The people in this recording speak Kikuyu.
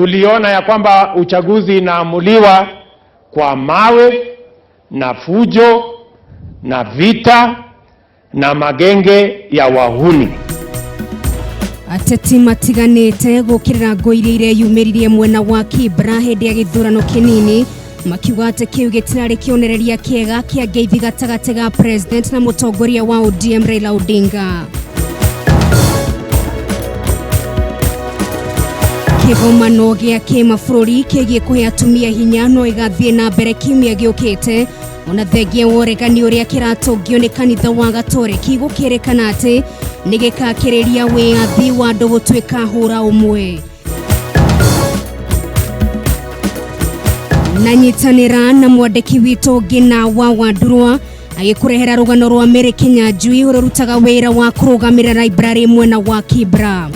Tuliona ya kwamba uchaguzi inaamuliwa kwa mawe na fujo na vita na magenge ya wahuni. Ateti matiganĩte gũkĩrĩra ngũ iria ireyumĩririe mwena wa Kibra hĩndĩ ya gĩthurano kĩnini, makiuga atĩ kĩu gĩtirarĩ kĩonereria kĩega kĩa ngeithi gatagatĩ ga president na mũtongoria wa ODM Raila Odinga. Kĩgomano gĩa kĩmabũrũri kĩgiĩ kũhe atumia hinya no ĩgathiĩ na mbere kiumia gĩũkĩte, ona thengia wa ũregani ũrĩa kĩratũngio nĩ kanitha wa Gatoreki gũkĩrĩkana atĩ nĩ gĩkakĩrĩria wĩyathi wa andũ gũtuĩka hũra ũmwe. Na nyitanĩra na mwandĩki witũ Ngina wa Wandurwa agĩkũrehera rũgano rwa Mary Kinyanjui ũrĩa ũrutaga wĩra wa kũrũgamĩrĩra library mwena wa Kibra.